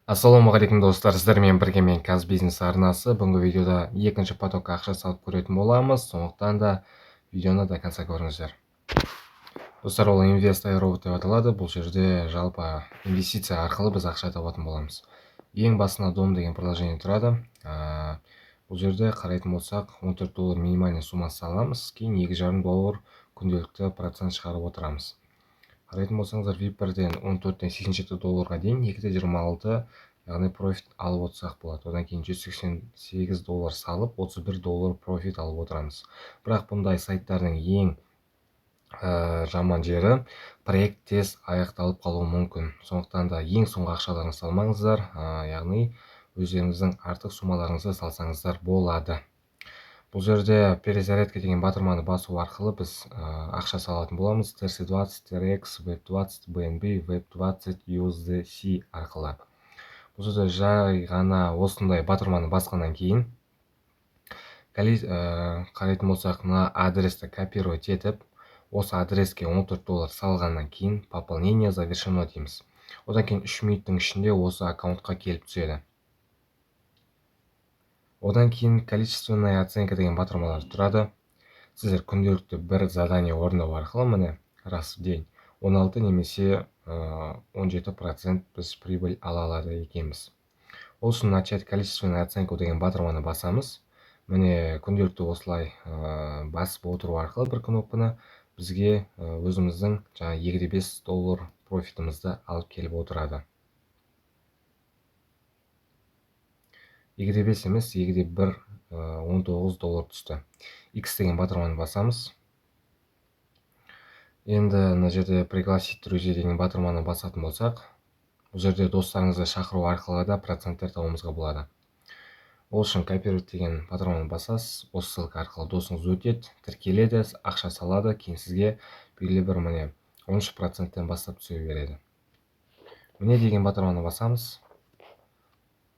Ассалаумағалейкум, достар! Сіздермен бірге мен, Казбизнес арнасы. Бүгінгі видеода екінші потокқа ақша салып көретін боламыз, сондықтан да видеоны до конца көріңіздер. Достар, ол Инвест Робот деп аталады. Бұл жерде жалпы инвестиция арқылы біз ақша табатын боламыз. Ең басына Дом деген приложение тұрады. Бұл жерде қарайтын болсақ, 14 доллар минимальный сумма саламыз, кейін 2,5 доллар күнделікті процент шығарып отырамыз. Қарайтын болсаңыздар, VIP 1-ден 14-тен 87 долларға дейін 2,26, яғни профит алып отырсақ болады. Одан кейін 188 доллар салып, 31 доллар профит алып отырамыз. Бірақ бұндай сайттардың ең жаман жері, проект тез аяқталып қалуы мүмкін. Сондықтан да ең соңғы ақшаларыңызды салмаңыздар, яғни өздеріңіздің артық суммаларыңызды салсаңыздар болады. Бұл жерде «Перезарядка» деген батырманы басу арқылы біз ақша салатын боламыз TRC20, TRX, BEP20, BNB, BEP20, USDC арқылы. Бұл жерде жай ғана осындай батырманы басқаннан кейін, қарайтын болсақ, мына адресті копировать етіп, осы адреске 14 доллар салғаннан кейін «Пополнение завершено» дейміз. Одан кейін 3 минуттың ішінде осы аккаунтқа келіп түседі. Одан кейін «Количественная оценка» деген батырмалар тұрады. Сіздер күнделікті бір задание орындау арқылы, міне, раз в день 16 немесе 17% біз прибыль ала алады екенбіз. Ол үшін «Начать количественную оценку» деген батырманы басамыз. Міне, күнделікті осылай басып отыру арқылы бір кнопканы бізге өзіміздің жаңа 2,5 доллар профитімізді алып келіп отырады. 2,5 емес, 2,1 19 доллар түсті. X деген батырманы басамыз. Енді мына жерде «Пригласить друзей» деген батырманы басатын болсақ, бұл жерде достарыңызды шақыру арқылы да проценттер табуымызға болады. Ол үшін «Копировать» деген батырманы басасыз. Осы ссылка арқылы досыңыз өтеді, тіркеледі, ақша салады, кейін сізге белгілі бір, міне, 13 проценттен бастап түсе береді. «Міне» деген батырманы басамыз.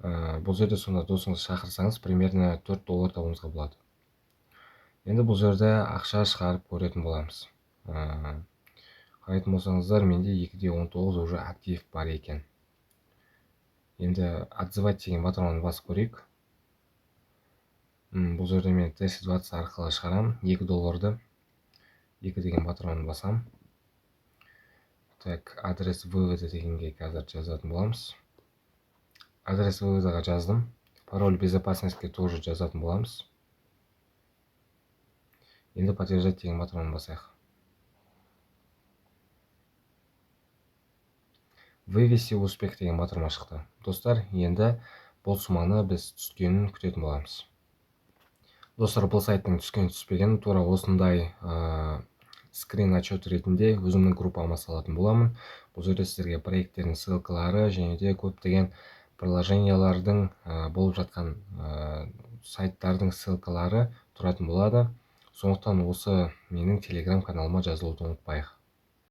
Бұл жерде сонда досыңызды шақырсаңыз, примерно 4 доллар табуыңызға болады. Енді бұл жерде ақша шығарып көретін боламыз. Қарайтын болсаңыздар, менде 2,19 уже актив бар екен. Енді «Отзывать» деген батырманы басып көрейік. Бұл жерде мен TRC20 арқылы шығарамын 2 долларды. 2 деген батырманы басамын. Так, «Адрес вывода» дегенге қазір жазатын боламыз. Адрес выводаға жаздым. Пароль безопасностьке тоже жазатын боламыз. Енді «Подтверждать» деген батырманы басайық. «Вывести успех» деген батырма шықты. Достар, енді бұл сумманы біз түскенін күтетін боламыз. Достар, бұл сайттың түскен түспегенін тура осындай скрин отчет ретінде өзімнің группама салатын боламын. Бұл жерде сіздерге проекттердің ссылкалары және де көптеген приложениялардың, болып жатқан сайттардың ссылкалары тұратын болады. Сондықтан осы менің телеграм каналыма жазылуды ұмытпайық.